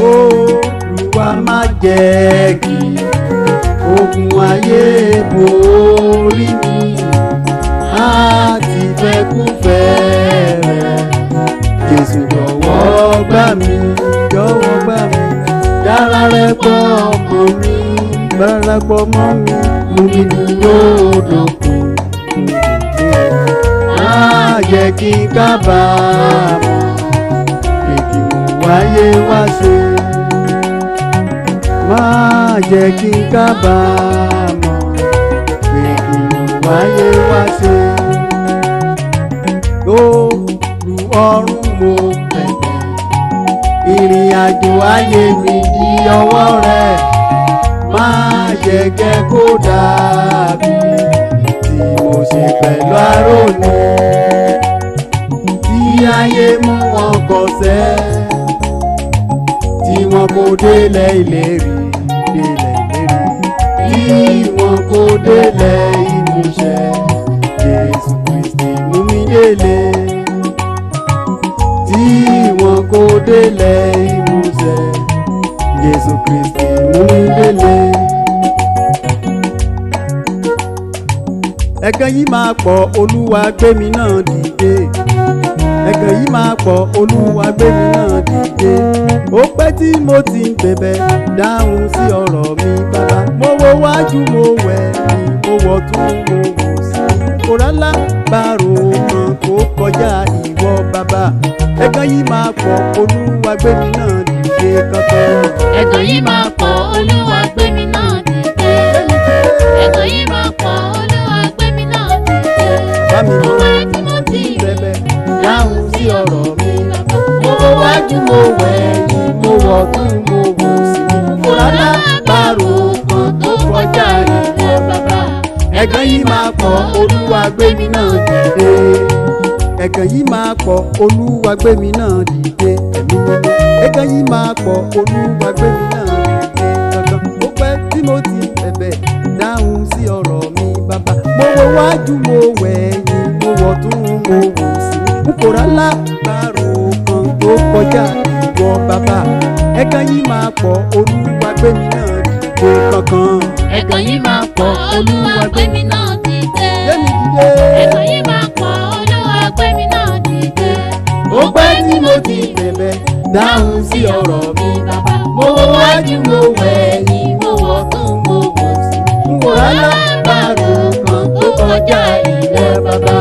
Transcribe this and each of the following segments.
Olúwa má jẹ́ kí ogun ayé borí mi àti fẹ́kúfẹ́ rẹ̀. Jésù jọ̀wọ́ gbà mí, jọ̀wọ́ gbà mí, dára rẹ pọ̀ ọkàn mi, dára pọ̀ mọ́ mi, mú mi dúró dópin. Má jẹ́ kí n kábàámọ̀ pé kí mo wáyé wá ṣe. Má jẹ́ kí n kábàámọ̀ pé kí mo wáyé wá ṣe. Lóru ọ̀run mo bẹ̀bẹ̀, ìrìn àjò ayé mi di ọwọ́ rẹ̀. Má jẹ́ kẹ́ kó dàbí tí mo ṣe pẹ̀lú Árónì, tí ayé mú wọn kọsẹ̀, tí wọn kò délẹ̀ ìlérí, délẹ̀ ìlérí, tí wọn kò délẹ̀ ìmúṣẹ. Jésù Kristi mú mi délé, tí wọn kò délẹ̀ ìmúṣẹ. Jésù Kristi mú mi délé. Ẹ̀gàn yìí máa pọ̀, Olúwa gbé mi náà dìde. Ẹ̀gàn yìí máa pọ̀, Olúwa gbé mi náà dìde. Ó pẹ́ tí mo ti ń bẹ̀bẹ̀, dáhùn sí ọ̀rọ̀ mi bàbá. Mo wo wájú, mo wẹ̀ ni, mo wọ̀ tún, mo wò sí. Kò rálá bàrò kan tó kọjá ìwọ bàbá. Ẹ̀gàn yìí máa pọ̀, Olúwa gbé mi náà dìde kankan. Ẹ̀gàn yìí máa pọ̀, Olúwa gbé mi náà dìde. Ẹ̀gàn yìí máa pọ̀, Olúwa gbé mi náà dìde. Bá mi Mo mọ́ wá tí mo ti bẹ̀bẹ̀, dáhùn sí ọ̀rọ̀ mi. Mo wo wájú, mo wẹ̀yìn, mo wọ̀ tún, mo wò sí. Kò rálá bàrò kan tó kọjá ìwọ bàbá. Ẹ̀gàn yìí máa pọ̀, Olúwa gbé mi náà dìde. Ẹ̀gàn yìí máa pọ̀, Olúwa gbé mi náà dìde. Ẹ̀mí mímọ́. Ẹ̀gàn yìí máa pọ̀, Olúwa gbé mi náà dìde. Kankan ó pẹ́ tí mo ti bẹ̀bẹ̀, dáhùn sí ọ̀rọ̀ mi bàbá. Mo wo wájú, mo wẹ̀yìn, mo wọ̀ tún, mo wò sí. N kò rálá bàrò kan tó kọjá ìwọ bàbá. Ẹ̀gàn yìí máa pọ̀, Olúwa gbé mi náà dìde kankan. Ẹ̀gàn yìí máa pọ̀, Olúwa gbé mi náà dìde. Gbé mi dìde. Ẹ̀gàn yìí máa pọ̀, Olúwa gbé mi náà dìde. Ó pẹ́ tí mo ti bẹ̀bẹ̀, dáhùn sí ọ̀rọ̀ mi bàbá. Mo wo wájú, mo wẹ̀yìn, mo wọ̀ tún, mo wò sí. N kò rálá bàrò kan tó kọjá ìwọ bàbá.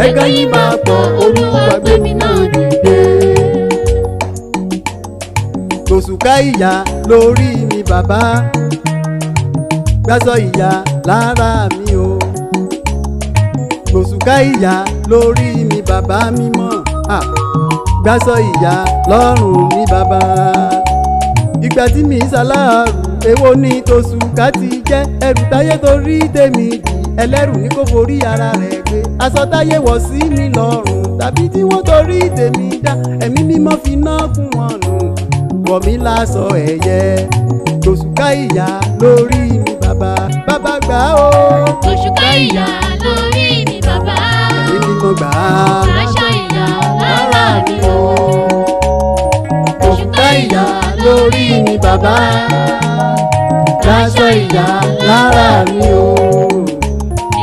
Ẹ̀gàn yìí máa pọ̀, Olúwa gbé mi náà dìde. Òṣùká ìyà lórí mi bàbá, gbàsọ ìyà lára mi o. Òṣùká ìyà lórí mi bàbá mímọ́, ah, gbàsọ ìyà lọ́rùn mi bàbá. Ìgbà tí mi ṣaláàrù, èwo ni tòṣùká ti jẹ́? Ẹrù táyé torí tèmi dì, ẹlẹ́rù ní kò forí ara rẹ̀ gbé. Aṣọ táyé wọ̀ sí mi lọ́rùn tàbí tí wọ́n torí tèmi dá, ẹ̀mí mímọ́ fi ná kún wọn nù, wọ̀ mí láṣọ ẹ̀yẹ. Tòṣùká ìyà lórí mi bàbá, bàbá gbà ó. Òṣùká ìyà lórí mi bàbá. Ẹ̀mí mímọ́ gbà á. Aṣọ ìyà lára mi o. Òṣùká ìyà lórí mi bàbá, láṣọ ìyà lára mi o.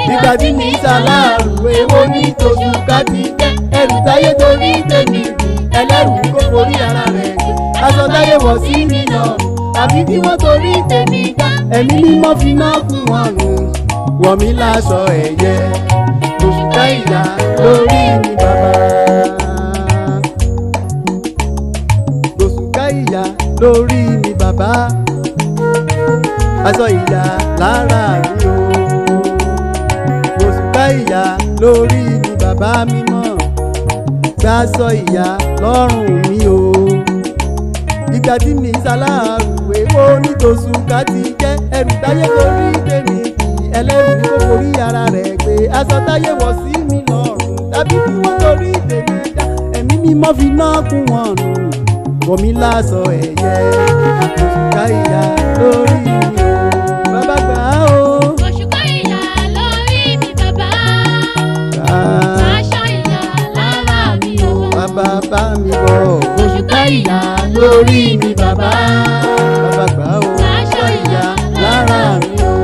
Nígbà tí mi ṣaláàrù, èwo ní tòṣùká ti jẹ́? Ẹrù táyé torí tèmi dì, ẹlẹ́rù ní kò forí ara rẹ̀ gbé. Aṣọ táyé wọ̀ sí mi lọ́rùn tàbí tí wọ́n torí tèmi dá, ẹ̀mí mímọ́ fi ná kún wọn nù, wọ̀ mí láṣọ ẹ̀yẹ. Òṣùká ìyà lórí mi bàbá. Òṣùká ìyà lórí mi bàbá, aṣọ ìyà lára mi o. Òṣùká ìyà lórí mi bàbá mímọ́, gbàsọ ìyà lọ́rùn mi o. Ìgbà tí mi ṣaláàrù, èwo nítòṣùká ti jẹ́? Ẹrù táyé torí tèmi dì, ẹlẹ́rù ní kò forí ara rẹ̀ gbé. Aṣọ táyé wọ̀ sí mi lọ́rùn tàbí tí wọ́n torí tèmi dá, ẹ̀mí mímọ́ fi ná kún wọn nù, Wọ̀ mí láṣọ ẹ̀yẹ, òṣùká ìyà lórí mi o. Bàbá gbà á o. Òṣùká ìyà lórí mi bàbá. Gbà á. Aṣọ ìyà lára mi o. Bàbá bá mi bọ̀. Òṣùká ìyà lórí mi bàbá. Bàbá gbà á o. Aṣọ ìyà lára mi o.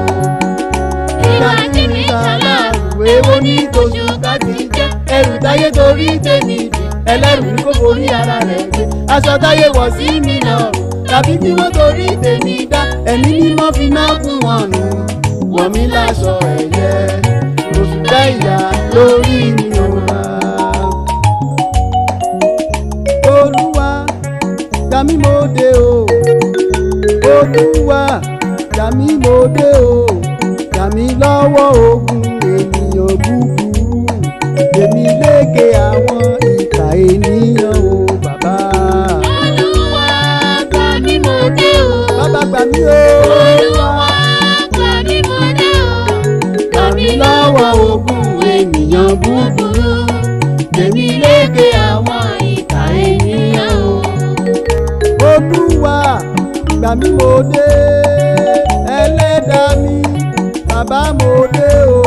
Ìgbà tí mi ṣaláàrù, Èwo ní tòṣù ká ti jẹ́ ẹrù táyé torí tèmi dì ẹlẹ́rù ní kò forí ara rẹ̀ gbé aṣọ táyé wọ̀ sí mi lọ́rùn tàbí tí wọ́n torí tèmi dá ẹ̀mí mímọ́ fi náà kún wọn nù wọ̀ mí láṣọ ẹ̀yẹ òṣùká ìyà lórí mi ò wá. Olúwa gbà mí mo dé o, Olúwa gbà mí mo dé o, gbà mí lọ́wọ́ ogun ènìyàn búburú, èmi lékè àwọn ìkà ènìyàn o bàbá. Olúwa gbà mí mo dé o. Bàbá gbà mí o. Olúwa gbà mí mo dé o. Gbà mí lọ́wọ́ ogun ènìyàn búburú, èmi lékè àwọn ìkà ènìyàn o. Olúwa gbà mí mo dé, ẹlẹ́dàá mi bàbá mo dé o,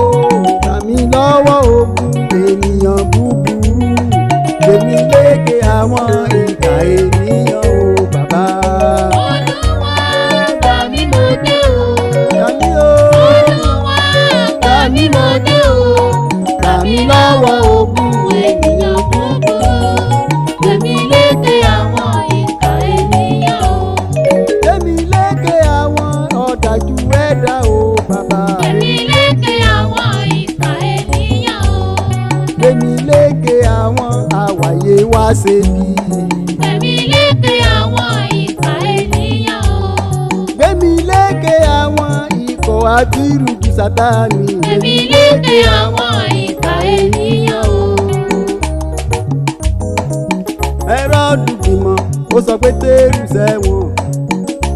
gbà mí lọ́wọ́ ogun ènìyàn búburú, èmi lékè àwọn ìkà ènìyàn o bàbá. Olúwa gbà mí mo dé o. Gbà mí o. Olúwa gbà mí mo dé o. Gbà mí lọ́wọ́ ogun Ènìyàn búburú, gbèmí lékè àwọn ìkà ènìyàn o. Èmi lékè àwọn ọ̀dájú ẹ̀dá o bàbá. Gbèmí lékè àwọn ìkà ènìyàn o. Èmi lékè àwọn àwàyè wá ṣe bí. Gbèmí lékè àwọn ìkà ènìyàn o. Gbémi lékè àwọn ikọ̀ àtirùjù sátánì. Gbèmí lékè àwọn ìkà ènìyàn o. Hẹ́rọ́dù gbìmọ̀ ó sọ pé Pétérù sẹ́wọ̀n.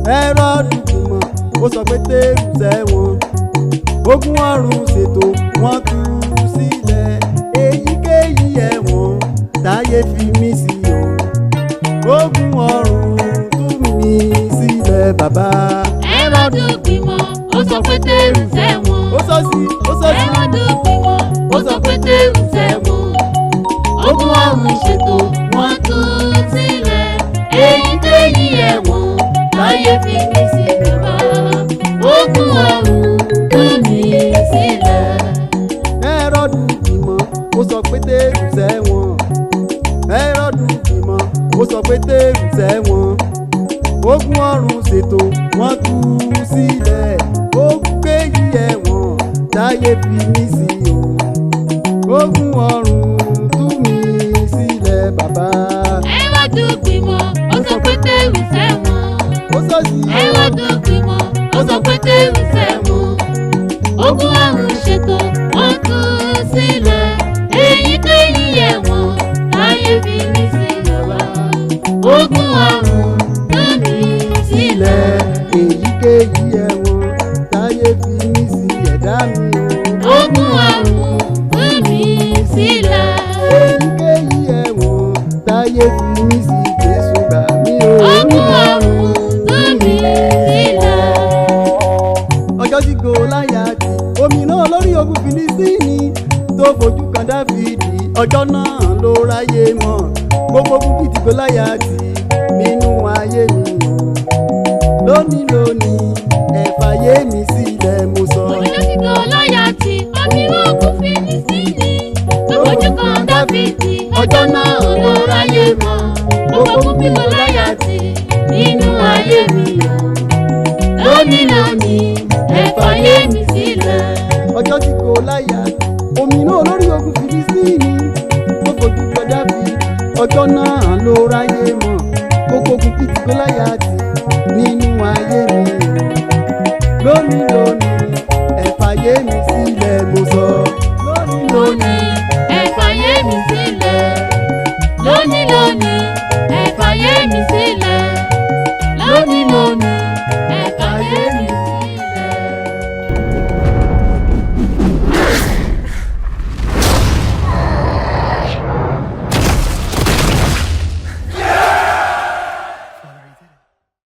Hẹ́rọ́dù gbìmọ̀ ó sọ pé Pétérù sẹ́wọ̀n. Ogun ọ̀run ṣètò wọ́n tú u sílẹ̀. Èyíkéyìí ẹ̀wọ̀n táyé fi mí sí o. Ogun ọ̀run tú mi sílẹ̀ bàbá. Hẹ́rọ́dù gbìmọ̀ ó sọ pé Pétérù sẹ́wọ̀n. Ó sọ sí, ó sọ sí. Hẹ́rọ́dù gbìmọ̀ ó sọ pé Pétérù sẹ́wọ̀n. Ogun ọ̀run ṣètò wọ́n tú u sílẹ̀. Èyíkéyìí ẹ̀wọ̀n láyé fi mí sílẹ̀ bá. Ogun ọ̀run tú mi sílẹ̀. Hẹ́rọ́dù gbìmọ̀ ó sọ pé Pétérù sẹ́wọ̀n. Hẹ́rọ́dù gbìmọ̀ ó sọ pé Pétérù sẹ́wọ̀n. Ogun ọ̀run ṣètò wọ́n tú u sílẹ̀. Ó gbé yí ẹ̀wọ̀n táyé fi mí sí o. Ogun ọ̀run tú mi sílẹ̀ bàbá. Hẹ́rọ́dù gbìmọ̀ ó sọ pé Pétérù sẹ́wọ̀n. Ó sọ sí o. Hẹ́rọ́dù gbìmọ̀ ó sọ pé Pétérù sẹ́wọ̀n. Ogun ọ̀run ṣètò wọ́n tú u sílẹ̀. Èyíkéyìí ẹ̀wọ̀n láyé fi mí sílẹ̀ wá. Ogun ọ̀run tú mi sílẹ̀. Èyíkéyìí ẹ̀wọ̀n táyé fi mí sí ẹ̀dá mi o. Ogun ọ̀run tú mi sílẹ̀. Èyíkéyìí ẹ̀wọ̀n táyé fi mí sí Jésù gbà mí o. Ogun ọ̀run tú mi sílẹ̀. Ọjọ́ tí Gòláyátì òmìrán lórí ogun Fílístínì tó fojú kan Dáfídì, ọjọ́ náà ló ráyè mọ̀ gbogbo ogun bíi ti Gòláyátì nínú ayé mi o. Lónìí lónìí ẹ fàyè mi sílẹ̀ mo sọ. Ọjọ́ tí Gòláyátì òmìrán ogun Fílístínì tó fojú kan Dáfídì, ọjọ́ náà ló ráyè mọ̀ gbogbo ogun bíi Gòláyátì nínú ayé mi o. Lónìí lónìí ẹ fàyè mi sílẹ̀. Ọjọ́ tí Gòláyátì òmìrán olórí ogun Fílístínì tó fojú kan Dáfídì, ọjọ́ náà ló ráyè mọ̀ gbogbo ogun bíi ti Gòláyátì.